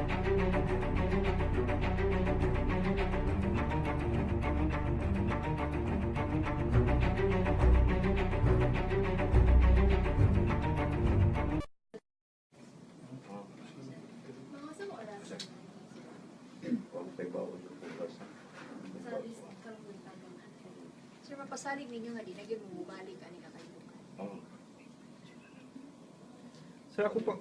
Mga sa mo oras? Huwag kay bawal yung oras. Sa list karong tagan. Sir, mapasalig ninyo nga di na gyud mubalik ani ka kaibukan. Oo. Sir, ako pa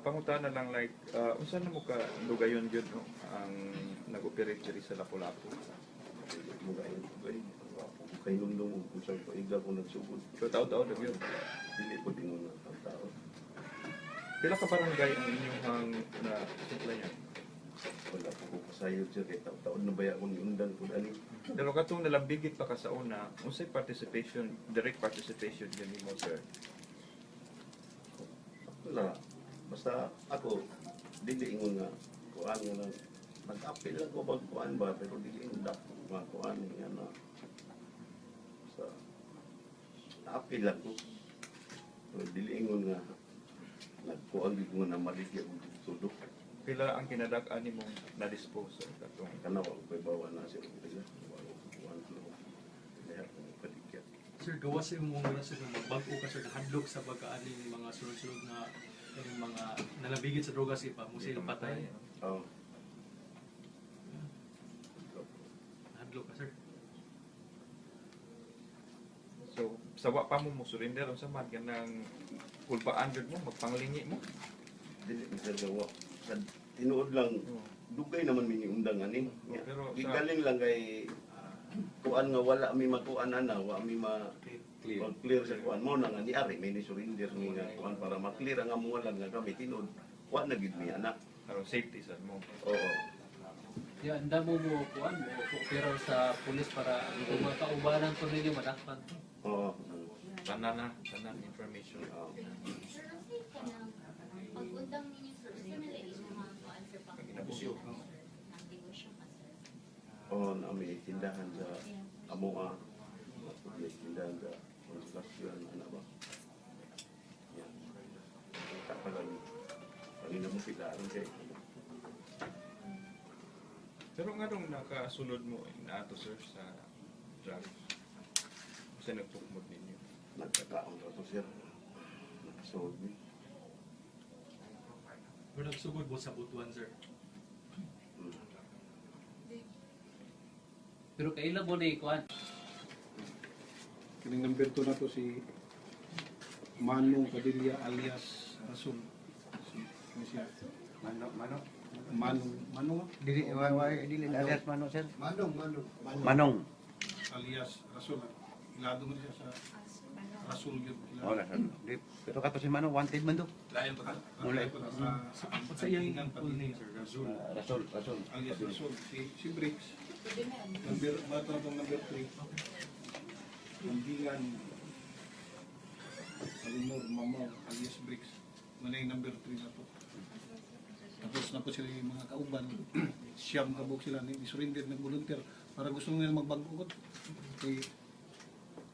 pangutana lang, like unsa na mo ka lugayon gyud, no, ang nag-operate diri sa Lapu-Lapu? Mugayon ko kay kay nundong kung sa paiga ko nagsugod. So taod-taod na gyud. Dili ko dingon ng tao. Pila ka barangay ang inyong na supplyan? Wala po ko kasayod, sir, kay taon na baya akong iundan po ani. Pero katong nalambigit pa ka sa una, unsay participation, direct participation gyud nimo, sir? Wala. Basta ako, dili ingon nga kuan nga lang. Nag-appeal lang ko pag kuan ba, pero dili ingon dako nga kuan nga na. Sa na-appeal lang ko. Pero dili ingon nga nagkuan gid ko nga namaligya ko dito. Pila ang kinadak-an nimong na-dispose, sir, katong Kana wa ko bawa na siya og pila. Wa ko kuan ko. Kaya ko paligya. Sir, gawas sa imong mga sir, magbag-o ka, sir, nahadlok sa bagaan mga sunod-sunod na yung mga nalabigit sa drogas ipa mo sila patay. Oo. Nahadlok ka, sir. So, sa wa pa mo mo surrender, unsa man kanang kulbaan gyud mo, magpanglingi mo? Dili mi sir gawa. Sa tinuod lang, dugay naman mi ni undang ani. Oo, pero Gigaling lang kay kuan nga wala mi makuan ana, wa mi ma Clear. Clear sa kuan mo na nga ni ari may ni surrender mi nga kuan para ma-clear ang amuan nga kami tinuod. Wa na gid mi anak. Aron safety sad mo. Oo. Ya, anda mo mo kuan mo pero sa pulis para kung mga kaubanan po ninyo madakpan to. Oo. Tanan na, tanan information. Oo. Sir, ang safe ka ng pag-undang ninyo, sir, sa nila inyong mga kuan, sir, pang Negosyo. Ang negosyo ka, sir. Oo, na may tindahan sa Amoa. May tindahan sa construction, ano ba? Yan. Kita pa lang. Pangina mo sila aron kay Pero nga nung nakasulod mo naato, sir, sa drugs, unsa nagtukmod ninyo? Nagkakaon ra to, sir. Nakasold mi. Pero nagsugod mo sa Butuan, sir. Pero kaila mo ni kuan. Kining number 2 na to si Manong Padilla alias Rasul. Si, kini siya. Mano, mano. Manong, Manong ah? Dili, wa, wa, dili, alias mano, sir. Manong, Manong. Manong. Alias Rasul. Ilado mo siya sa Rasul yun. Ilado. Wala, sir. Di, pero kato si Manong, wanted man do. Lain pa Mula. Sa What's sa iyang full name, sir? Razul. Ah, Rasul, Rasul. Alias Rasul. Si Briggs. Number, bato na itong number 3. Lambingan. Alinor, Mamor, alias Briggs. Muna yung number 3 na to. Tapos na po sila yung mga kauban. 9 kabuk sila. Ni-surrender, nag-volunteer. Para gusto nila magbago. Kay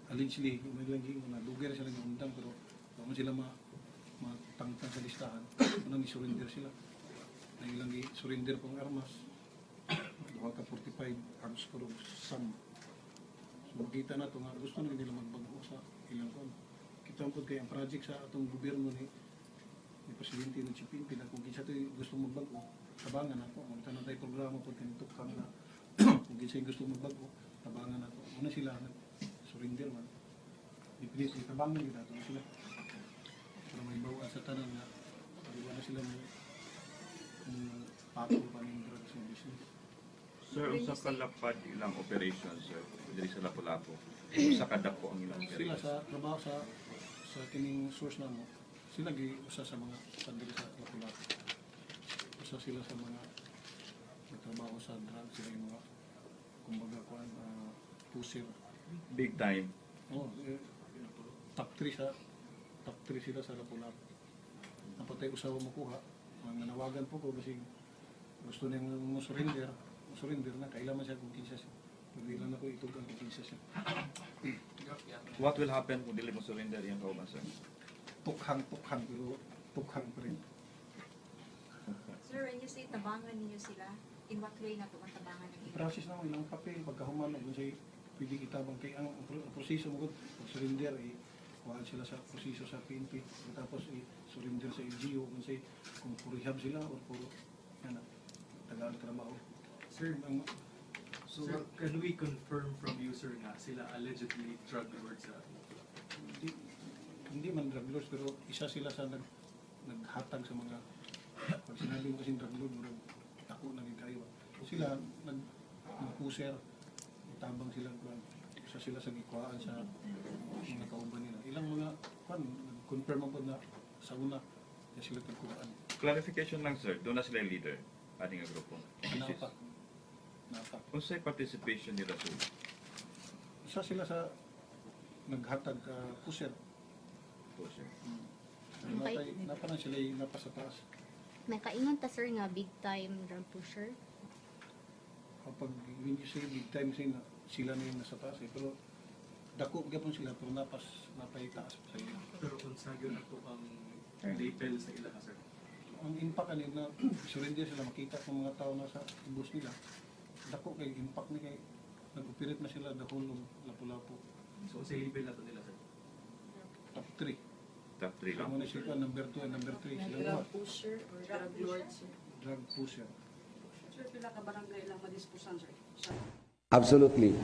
allegedly, yung mga lang yung na dugay na sila ng undang pero wala man sila matangtang sa listahan. Unang ni-surrender sila. Na ilang i-surrender pong armas. Duha ka 45 arms ko sam. So makita na to nga gusto na nila magbago sa ilang kon. Kita po kay ang project sa atong gobyerno ni Presidente ng Chipinpi na kung kinsa to'y gusto magbago, tabangan nato. Ang tanan tayo programa po tinutukang na kung kinsa gusto magbago, tabangan nato. Una sila nag surrender man. Definitely tabangan gid nato sila. Para may bawaan sa tanan nga di na sila mo patol pa ning drugs nga business. Sir, unsa ka lapad ilang operation, sir, diri sa Lapu-Lapu? Unsa ka dako ang ilang Sila operation? sa trabaho sa kining source namo, sila gi usa sa mga sa diri sa Lapu-Lapu. Usa sila sa mga nagtrabaho sa drugs, sila yung mga kumbaga kuan pusher. Big time. Oh, eh, top 3 sila sa Lapu-Lapu. Napatay usawa makuha. Ang nanawagan po ko kasi gusto niyang mo surrender, mo surrender na kailangan siya kung kinsa siya. Pero di lang ako itugang kung kinsa siya. What will happen kung dili mo surrender iyang kauban, sir? Tukhang tukhang pero tukhang pa rin. Sir, when you you say tabangan ninyo sila, in what way na to ang tabangan ninyo? Process na mo ilang papel pagkahuman kung say pwede itabang kay ang proseso mo gud pag surrender eh kuhaan sila sa proseso sa PNP, tapos i surrender sa LGU kung say kung for rehab sila or for yan na tagaan trabaho. Sir, Ang sir, can we confirm from you, sir, nga sila allegedly drug lords sa Hindi man drug lords, pero isa sila sa naghatag sa mga, pag sinabi mo kasi drug lord, murag tako na gid kayo. Sila nag pusher, tabang sila kuan. Isa sila sa gikuhaan sa mga kauban nila. Ilang mga kuan nag-confirm ako na sa una na sila tagkuhaan. Clarification lang, sir, doon na sila yung leader ani nga grupo? Napa. Napa. Unsay participation nila, sir? Isa sila sa naghatag ka pusher. Po, sir. Napa na sila yung napa sa taas. May kaingon ta, sir, nga big time drug pusher. Kapag when you say big time say na, sila na yung nasa taas eh. Pero dako gyapon sila pero napay taas pa sa ila. Pero kung sa yun ato ang label sa ila, sir. Ang impact ani na surrender sila, makita kung mga tao nasa ubos nila. Dako kay impact ni kay nag-operate na sila the whole of Lapu-Lapu. So sa label na to nila, sir. Top 3. Top 3 lang. Mo na sila number 2 and number 3 sila Drug duha. pusher or drug lord, sir? Drug pusher. Sir, pila ka barangay lang madispusan, sir? Sa Absolutely.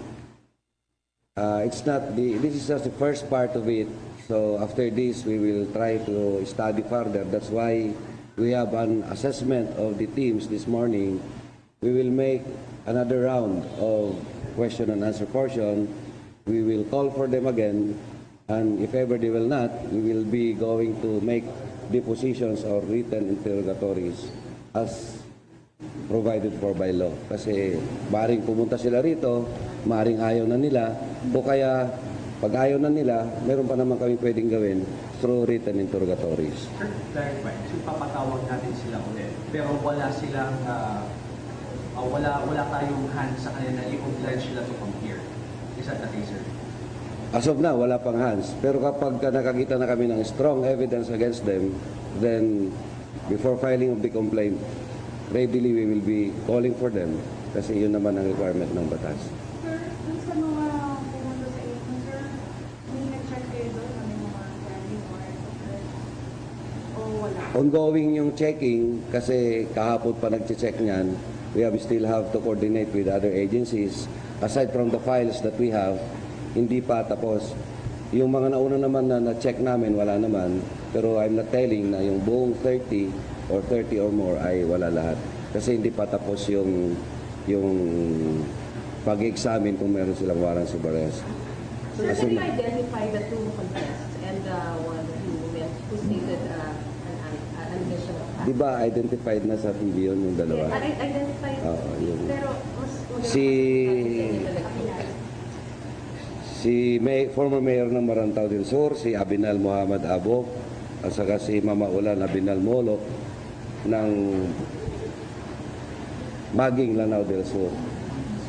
It's not the, this is just the first part of it. So after this, we will try to study further. That's why we have an assessment of the teams this morning. We will make another round of question and answer portion. We will call for them again. And if ever they will not, we will be going to make depositions or written interrogatories as provided for by law. Kasi maaaring pumunta sila rito, maaaring ayaw na nila, o kaya pag ayaw na nila, meron pa naman kami pwedeng gawin through written interrogatories. Sir, clarify. So papatawag natin sila ulit. Pero wala silang, wala tayong hand sa kanila na i-oblige sila to come here. Is that the case, sir? As of now, wala pang hands. Pero kapag ka nakakita na kami ng strong evidence against them, then before filing of the complaint, readily we will be calling for them kasi yun naman ang requirement ng batas. Sir, dun sa mga pumunta sa inyo, sir, may nag-check kayo doon na may mga standing warrant of arrest? O wala? Ongoing yung checking kasi kahapon pa nagche-check niyan. We have still have to coordinate with other agencies. Aside from the files that we have, hindi pa tapos. Yung mga nauna naman na na-check namin, wala naman. Pero I'm not telling na yung buong 30 or 30 or more ay wala lahat. Kasi hindi pa tapos yung pag-examine kung meron silang warrants of arrest. Sir, As can in- you identify the two who confessed and the one who stated an admission of fact? Di ba identified na sa TV yun yung dalawa? Yeah, identified. Oo, yun. Pero mas maganda kasi talaga. Si former mayor ng Marantao del Sur, si Abinal Muhammad Abo, at saka si Mama Ulan Abinal Molo ng Maging Lanao del Sur.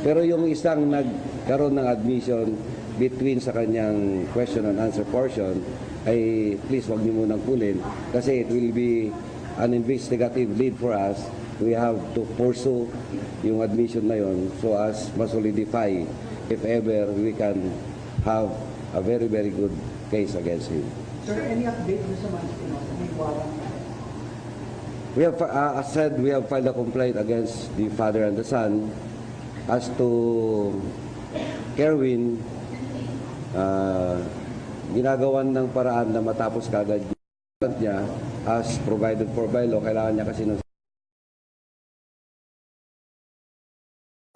Pero yung isang nagkaroon ng admission between sa kanyang question and answer portion ay please wag niyo munang kunin kasi it will be an investigative lead for us. We have to pursue yung admission na yon so as masolidify if ever we can have a very, very good case against him. Sir, any update dun sa mga Espinosa? May warrant na? We have, as said, we have filed a complaint against the father and the son. As to Kerwin, ginagawan ng paraan na matapos kagad yung niya as provided for by law. Kailangan niya kasi ng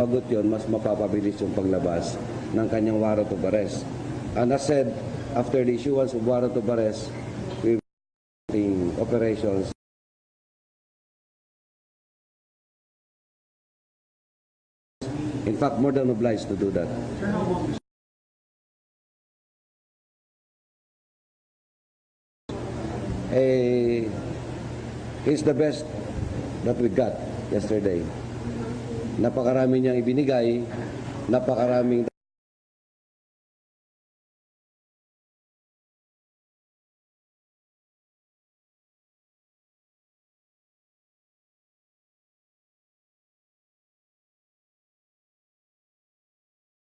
magot yun, mas mapapabilis yung paglabas ng kanyang warrant of arrest. And as said, after the issuance of warrant of arrest, we will operations. In fact, more than obliged to do that. Sir, how long Eh, he's the best that we got yesterday. Napakarami niyang ibinigay, napakaraming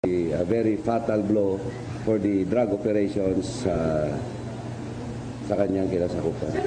A very fatal blow for the drug operations sa kanyang kinasakupan.